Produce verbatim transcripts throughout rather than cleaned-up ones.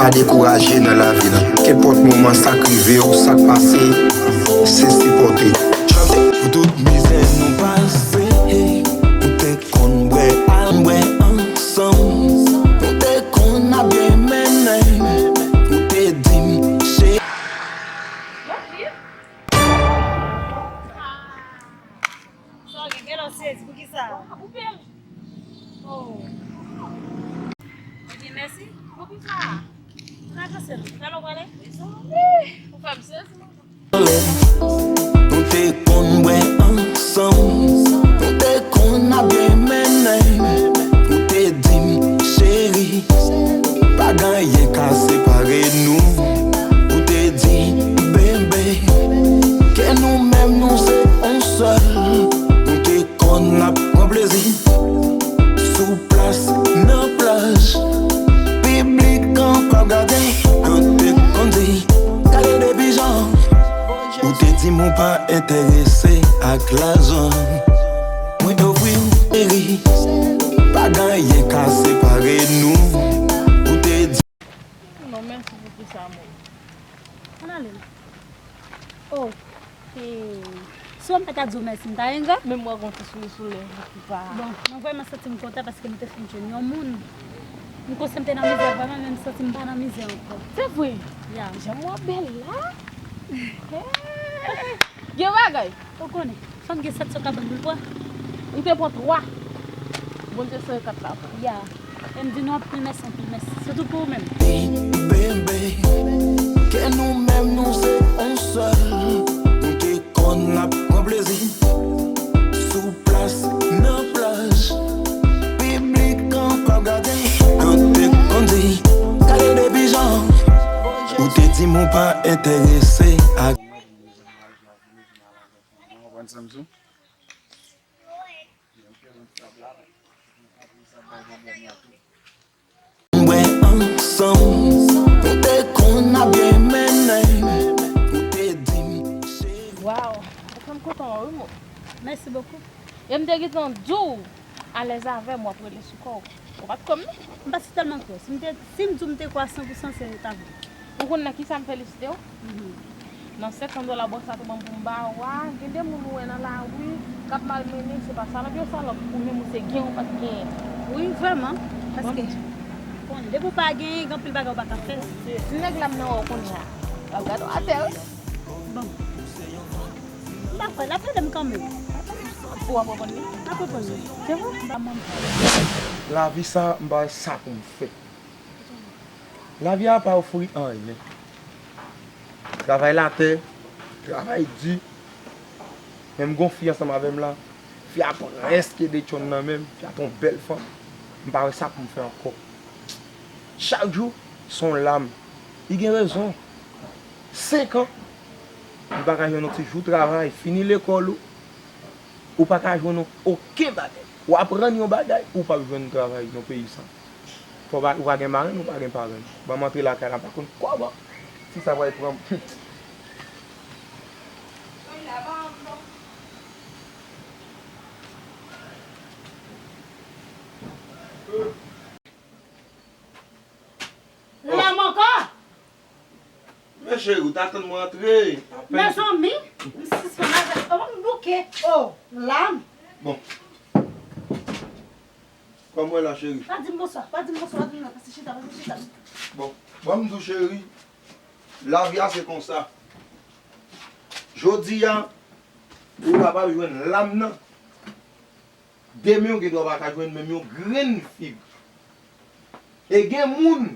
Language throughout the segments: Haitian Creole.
Pa dekouraje nan lavi la. Kenpòt moman sa k rive w, sa k pase, se sipòte. Pou tout mizè nou pase, nou te konn bwè al bwè ansanm. Nou te konn ap byen mennen. Ou te di m, cheri. Sa w gen, gen lè w sezi, poukisa? Oh. Ebyen, mèsi. Poukisa? N a avanse non. Talè w prale? Ih, ou fè m sezi, mwen. Nou te konn bwè ansanm, nou te konn ap byen mennen. Ou te di m, cheri, pa gen anyen ka separe nou. Ou te di, bebe, ke nou menm nou se yon sèl. Nou te konn ap pran plezi sou plas, nan plaj, piblik an k ap gade. Yo te konn di, gade depi jan ou te di m ou pa enterese ak lajan. Mwen ofri w, cheri, pa gen anyen ka separe nou. Ou te di. Non, mèsi pou tout sa, amou. Ann ale. Oh, hey. Si w pa ta di w mèsi, m ta engra. Menm mwen gon ti souri sou lèv ou ki pa. Bon, mwen vrèman santi m kontan paske m te fin jwenn yon moun. M konsi m te nan mizè vrèman, men m santi m pa nan mizè ankò. Se vre? Ya. Jan mwen bèl la. Hey. Gen bagay. Ou konnen, fanm gen sèt sou kabann pou l pran. M te pran twa. Bondye sere kat la pou ou. Ya. E m di nou anpil mèsi, anpil mèsi. Sitou pou ou menm. Bebe, ke nou menm nou se yon sèl. Nou te konn ap pran plezi sou plas, nan plaj, piblik an k ap gade. Yo te konn di, gade depi jan ou te di m ou pa enterese ak. Ou konprann sa m di w? Mwen ansanm, nou te konn ap byen mennen, ou te di m, cheri. Waw, ou fè m kontan wi, mo. Mèsi bokou. E m te gentan di w, alèz avè m, w ap rele sou kò w. Ou pa t kwè m non. M pa t tèlman kwè. Si m te, si m di w m te kwè a san pou san, se ta vre. Ou konn nan kisa m felisite w? Mhm. Nan senkant dola bòs la te ban m pou m ba w a, gen de moun ou wè nan lari k ap malmennen, se pa salòp yo salòp, ou menm ou se gen ou pa t genyen. Wi, vrèman. Paske, bon, depi w pa genyen, gen anpil bagay ou pa ka fè. Si nèg la m nan wè w kounye a, l ap gade w atè wi. Bon. M pa kwè, l ap tande m kanmenm. Ou ap reponn li? M ap reponn li. Se vre? M pa manm. Lavi sa, m pa wè sa pou m fè. Lavi a pa ofri anyen. Travay latè, travay di. Men m gon fi ansanm avè m la. Fi a prèske de tchonn nan men m. Fi a t on bèl fanm. M pa wè sa pou m fè ankò. Chak jou, se yon lam. Li gen rezon. Senk an, li pa ka jwenn yon ti jou travay, fini lekòl ou, ou pa ka jwenn yon okenn bagay. Ou aprann yon bagay, ou p ap jwenn travay nan peyi sa. Fò w pa, ou pa gen marenn, ou pa gen parenn. Ban m antre lakay la, m pa konn kòman fi sa pral pran m. Lam ankò? Men cheri, ou ta tann mwen antre. Apèn. Mezanmi, m sispann avè, oh, m bouke. Oh, lam. Bon. Kòman w la, cheri? Pa di m bonswa, pa di m bonswa, pa di m nan, pase chita, pase chita. Bon, ban m di w, cheri, lavi a se konsa. Jodi a, ou kapab jwenn lam nan. Demen, ou gen dwa pa ka jwenn menm yon grenn fig. E gen moun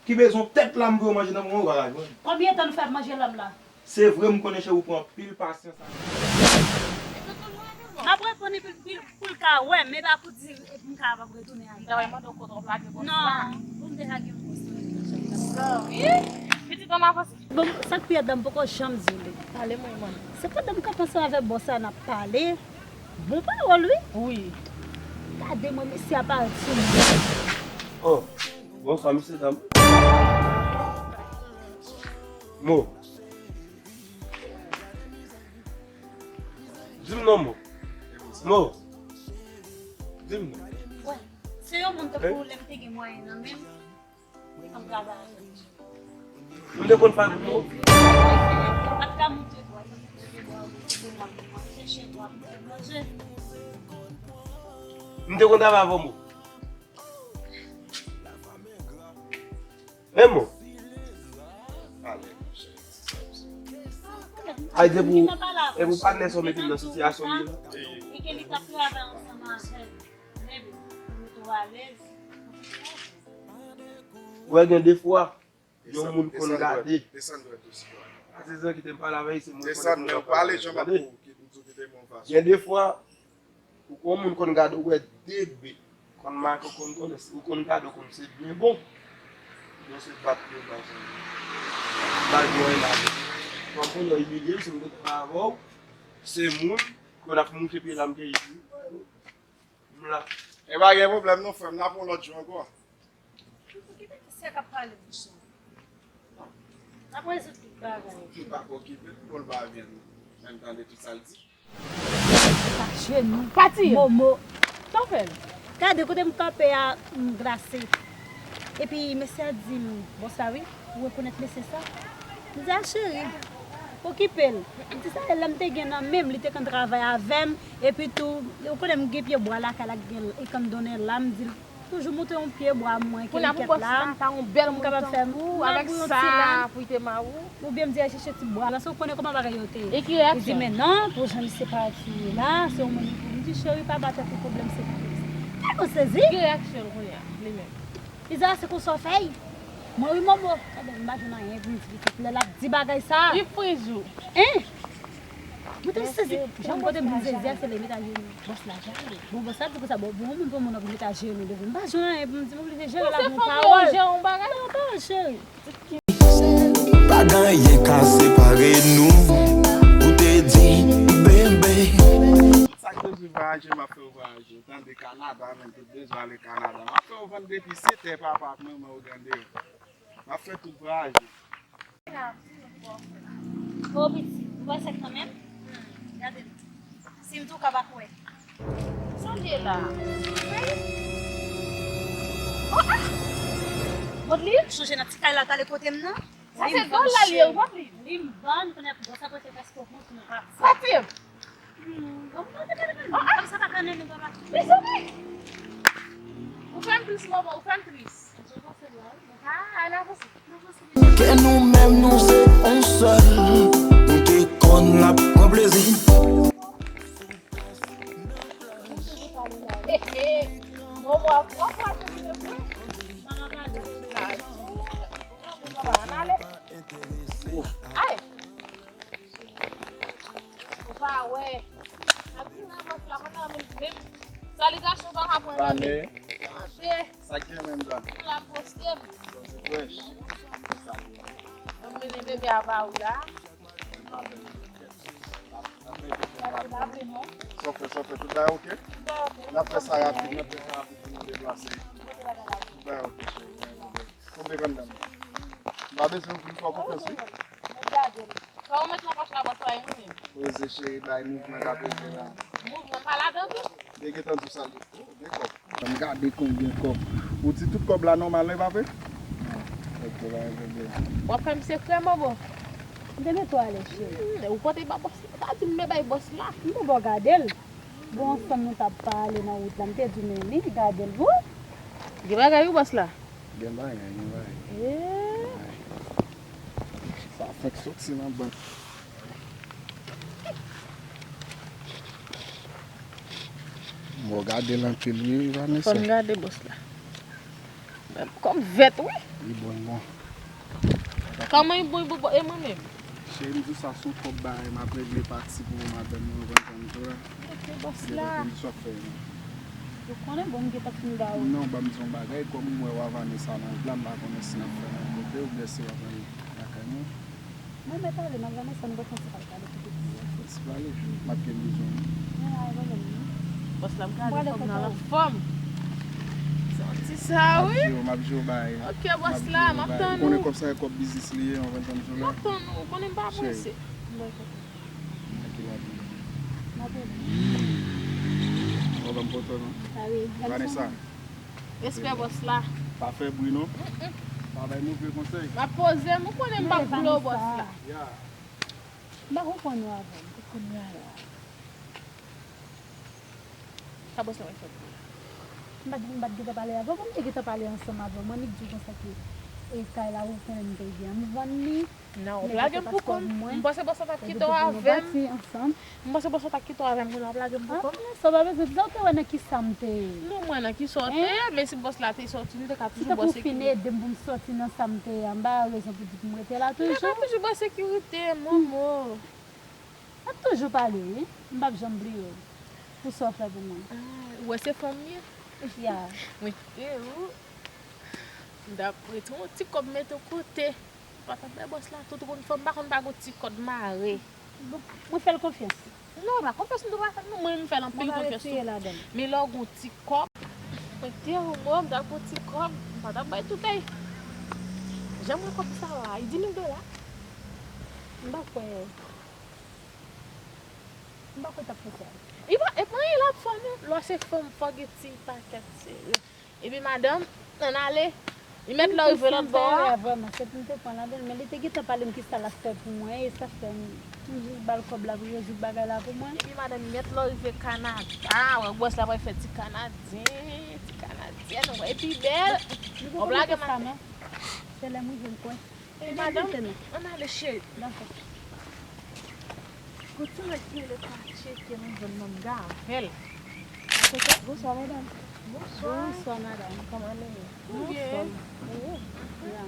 ki bezwen tèt lam pou yo manje nan moman ou pa ka jwenn. Konbyen tan nou fè ap manje lam la? Se vre, m konnen cheri ou pran anpil pasyans avè m. M ap reponn li pou, pou, pou l ka wè, men pa pou di epi m kapab retounen avè l. Non, pou m te lage yon konsa. Pitit an avanse. Bon, sa k pi rèd la, m poko janm di w li. Pale mwen, mwen. Se pandan m kanpe ansanm avèk bòs la n ap pale. Bon pawòl, wi. Wi. Gade mwen, mesye a parèt sou mwen. Oh, bonswa, mesye dam. Mo. Di m non, Mo. Mo. Di m non. Wè, se yon moun tankou ou lè m te gen mwayen nan men m. Ansanm travay avè m. Nou te konn fè pou nou. M te konn travay avè w. Menm mwen. Ay, depi w, epi w patnè sa w mete m nan sitiyasyon m ye la. Wè, gen de fwa, yon moun konn gade. Desann dwèt ou, silvouplè. Atizan ki te m pale avè l, se moun konn gade. Desann, men w pale jan m ap pou w, ki m di w kite m yon fason. Gen de fwa, ou konn moun konn gade, ou wè de gbe. Konn make, ou konn konnen, ou konn gade, ou konn se byen bon. Yo se bat yo, bat yo. Bat yo, e la. Konn konn yo imilye m, si m te konn avè w, se moun, konn ap mouche pye la, m te itil. M la. E pa gen pwoblèm non, frè m, n ap yon lòt jou ankò. Kite ki sè k ap pale bouch ou. N ap rezoud tout bagay. M pa p okipe l, pou l pa vin menm tande tout sa l di. Jenou. Pati. Momo. Sa w fè l? Gade kote m kanpe a, m glase. Epi mesye a di m, bòs la wi, ou rekonèt mesye sa? M di, a cheri, okipe l. M di, sa e la m te gen nan men m, li te konn travay avè m. Epi tou, ou konnen m gen pye bwa lakay la, gen e konn donnen la, m di l, toujou moute yon pye bwa mwen, ke li kèt la. M kapab fè m, m ap yon ti la. Oubyen m di al chèche ti bwa la, se ou konnen kòman bagay yo te ye. E ki reyaksyon? Li di, men non, pou jan misye pati la, se yon moun li pou. M di, cheri, pa ba tèt ou pwoblèm, se pa sa. Tèlman sezi. Ki reyaksyon l kounye a, li menm? Li di, a, se konsa w fè y? Mwen, wi, Momo. Ebyen, m pa jwenn anyen pou m di pitit. Lè l ap di bagay sa a. Li friz ou. Hein? Mwen te sezi. Jan kote m vin sezi a, se lè l met ajenou. Bòs la jale. Bon, bòs la di konsa, bon, bon, moun pou moun ap met ajenou devan m. M pa jwenn anyen pou m di, m oblije jere l ak yon pawòl. Ou se fanm, ou jere yon bagay? Non, pa cheri. Pa gen anyen ka separe nou, ou te di, bebe. Sa k bezwen vwayaje, m ap fè w vwayaje. Tande Kanada, menm tout bezwen ale Kanada. M ap fè w vann depi se tè papa ak manman w gande. M ap fè tout vwayaje. O pitit, ou wè sèk kanmenm? Hmm, gade l. Si m tou ka pa kwè. Sa l ye la? Hey! Oh, ah! Modlin, sonje nan ti kay la, t ale kote m nan. Sa se dòl la l ye, wi, Modlin. Li m vann, kounye a pou sa prese paske w konn sou nou pa. Pati! Hmm, bon, bon, bon, bon, bon. Ah, ah. Sa pa kannen nou, papa. Mezanmi! Ou fè m tris, Momo, ou fè m tris. Ah, n avanse. Ke nou menm nou se yon sèl, nou te konn ap pran plezi. Ay! Ou pa wè. Ap di nan bòs la, mwen nan menm, menm salitasyon pa ka pran nan men. Sa k gen menm la? Pou la poste m. Bon, se frèch. Sa k gen? Mwen mennen bebe a ba ou la. Sa w fè, sa w fè, tout bagay oke? N ap fè sa rapid, n ap fè sa rapid pou nou deplase. Tout bagay oke, cheri. Konbyen grann dam? M pa bezwen pou m fè w konfyans, wi. Sa w met nan pòch la, bòs la, yon menm. Poze, cheri, bay mouvman k ap rive la. Mouvman pa ladan tou. Byen gentan di w sa l ye. Konbyen kòb? Ann gade konbyen kòb. Ou di tout kòb la nòmal, non, e pa vre? Ok, pa gen pwoblèm. W ap fè misye frè, Momo? M te mete w alèz, cheri. Hmm, ou pote ba bòs la. Ou ta di m men bay bòs la. M te ba w gade l. Bon, ansanm nou t ap pale nan wout la. M te di w men li, gade l, wi. Gen bagay, wi, bòs la. Gen bagay, gen bagay. Eh. Sa fèk soti nan bank. Bon, gade l anpil, wi, Vanessa. Fò n gade bòs la. Bèl kòm vèt, wi. Li bon, bon. Kòman li bon, li bon, bon, e mwen menm? Cheri, m di w sa, se yon kòb bagay, m ap regle pati pou madanm mwen, ou konprann, tou la. Ok, bòs la. Depi m di sa w ap fè, non. Ou konnen, bon, m gentan fin ba ou. Non, ban m di yon bagay, kòm m wè w a Vanessa nan wout la, m pa konnen si n ap fè menm kote, oubyen si w ap al lakay mwen. Mwen mèt ale, m ap Vanessa, nou pral fè yon ti pale, pale ki piti. Fè ti pale, m ap gen bezwen w. Mwen la, e pwoblèm, non. Bòs la, m gade kòm nan lòt fòm. Santi sa, wi. M ap jwe, m ap jwe w bagay. Ok, bòs la, m ap tann ou. Ou konnen kòb sa, e kòb biznis li ye, ou konprann sa m di w la. M ap tann ou, ou konnen m pa prese. Cheri. Mwen ap tann ou. Ou pa m foto non. Vanessa. Respè bòs la. Pa fè bri non. Mm, mm. Pa bay move konsèy. M ap poze m, ou konnen m p ap vle w bòs la. Ya. M pa konprann ou avè m. Ou konn la la. Sa bòs la wè fè pou ou la? M pa t m pa t gentan pale avè w, bon, m te gentan pale ansanm avè w. M annik di w konsa ke e kay la ou konnen m te gen an, m vann li. Non, w ap lage m pou kont m. M panse bòs la t ap kite w avè m. Ansanm. M panse bòs la t ap kite w avè m, kounye a w ap lage m pou kont m. Sa w pa bezwen di sa, w te wè nan kisa m te ye. Non, mwen nan kisa w te ye, men si bòs la te sòti, nou te ka toujou bòse ki. Ede m pou m sòti nan sa m te ye a, m pa gen rezon pou di pou m rete la toujou. M te ka toujou bòse ki rete, momo. M ap toujou pale wi. M p ap janm bliye w pou sa w fè pou mwen. Ah, ou wè se fanm m ye? Ya. Mwen te ou. M t ap rete yon ti kòb mete w kote. M pa t ap bay bòs la tout, ou konn fanm pa konn pa gon ti kòd mare. Bon, mwen fè l konfyans. Non, pa konfyans m tou pa fè l non, mwen m fè l anpil konfyans tou. Men lè w gon ti kòb, mwen te ou mwen, m t ap gon ti kòb, m pa t ap bay tout, ey. Jan mwen kòb sa va, e di mil dola. M pa kwè. M pa kwè t ap fè sa. E pa, e pa anyen l ap fè non. Lè w se fanm, fò gen ti pakèt serye. Epi madanm, ann ale. Li mèt lè w rive lòt bò a. Vrèman, se pou m te pran ladan l, men li te gentan pale m kisa l ap fè pou mwen, e sa fè m m jis ba l kòb la pou l rezoud bagay la pou mwen. Epi madanm, li mèt lè w rive Kanada, wè bòs la pral fè ti kanadyen, ti kanadyèn, wè, epi bèl. W ap lage maten. Se lè m rive m kwè. Madanm, ann ale cheri. Dakò. Gon ti nèg ki rele Patye ke m jwenn nan m gave l. Bonswa madanm. Bonswa. Bonswa madanm. Kòman nou ye? Nou byen. Wi. Ya.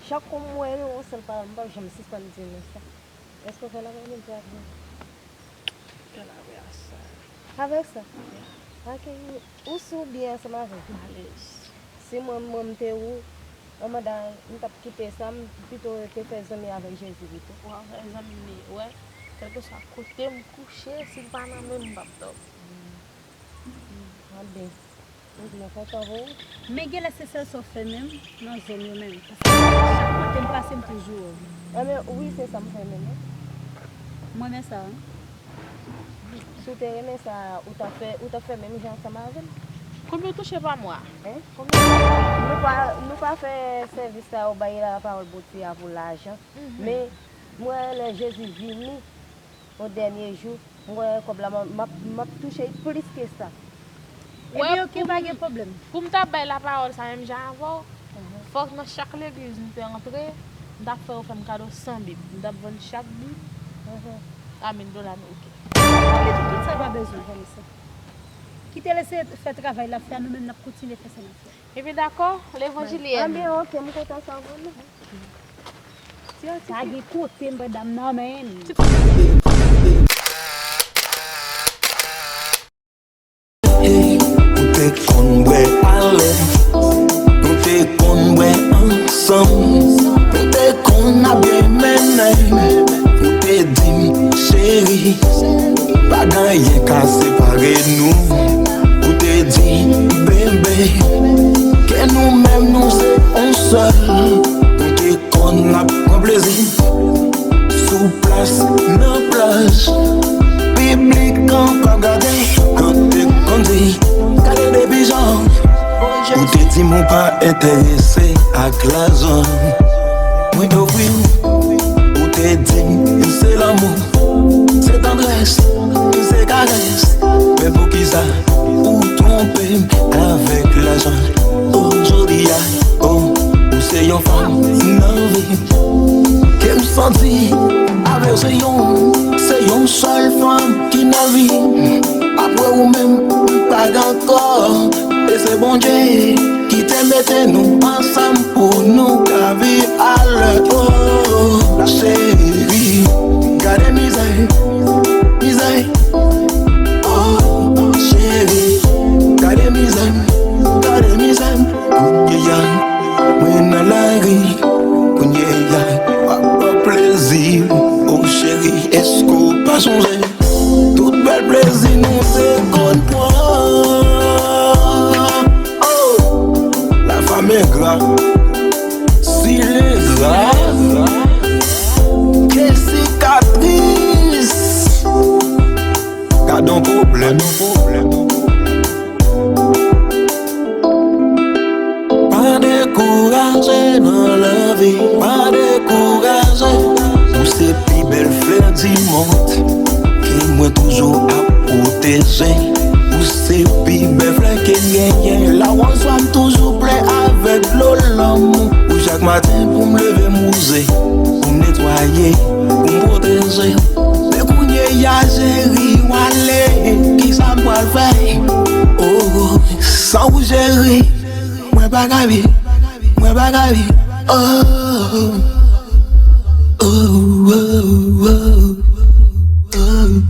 Chak kou m wè nou, yon sèl pawòl, m p ap janm sispann di nou sa. Èske w fè lapenn ou fè avè m? Fè lapenn avè sa. Avèk sa? Ok, ou sou byen ansanm avè m? Alèz. Si mwen, mwen m te ou, anmada m t ap kite sa, m pito te fè zanmi avèk Jezi pito. W a fè zanmi li, wè. Kèlkeswa kote m kouche, si l pa nan men m, m p ap dòmi. Anben. Ou di mwen fè sa vre? Men genlè se sèl sa w fè menm nan zòn yo menm. Paske chak kote m pase m toujou wè w. Enben wi, se sa m fè menm wi. M renmen sa wi. Si w te renmen sa, ou t ap fè, ou t ap fè menm jan ansanm avè m. Konbyen w touche pa mwa? Hein? Nou pa, nou pa fè sèvis sa yo bay lapawòl Bondye a pou lajan. Men m wè lè Jezi vini o dènye jou, m wè kòb la m ap, m ap touche plis ke sa. Ebyen ok, pa gen pwoblèm. Pou m ta bay lapawòl sa menm jan avè w, fòk nan chak legliz m te antre, m t ap fè yo fè m kado san bib. M t ap vann chak bib a mil dola ameriken. Kite tout sa pa bezwen fè mesye. Kite l eseye fè travay l ap fè a, nou menm n ap kontinye fè sa n ap fè. Ebyen dakò, levanjil ye. Anben ok, m kontan sa w konnen. Pa gen kote m pran dam nan men. Ou te konn bwè alèz, nou te konn bwè ansanm. Nou te konn ap gen mennen. Ou te di m cheri, pa gen anyen ka separe nou. Ou te di bebe, ke nou menm nou se yon sèl. Nou te konn ap pran plezi sou plas, nan plaj, piblik ankò gade. Kote kondi, gade depi jan ou te di m ou pa enterese ak lajan. Mwen ofri w, ou te di m se lanmou, se tandrès, se karès. Men poukisa ou twonpe m avèk lajan? O jodi a, o, ou se yon fanm nan vi m. Ke m santi avè w se yon, se yon sèl fanm ki nan vi m. Apre ou menm, m pa gen ankò. E se Bondye ki te mete nou ansanm pou nou ka viv alè. O cheri, gade mizè, mizè. O cheri, gade mizè m, gade mizè m. Kounye a, mwen nan lari. Kounye a, w ap pran plezi. O cheri, èske w pa sonje tout bèl plezi nou te konn pran? O, la femme est grave. Si l engra, ke sikatris. Gad on pwoblèm. Dekouraje nan lavi, pa dekouraje. Ou se pi bèl flè di mond ke mwen toujou ap pwoteje. Ou se pi bèl flè ke m genyen. Lawòz pa m toujou plen avèk dlo lanmou. Ou chak maten pou m leve m wouze, pou m netwaye, pou m pwoteje. Men kounye a cheri, w ale, kisa m pral fè? Oh, san ou cheri, mwen pa ka viv, mwen pa ka viv. Oh, oh, oh, oh, oh.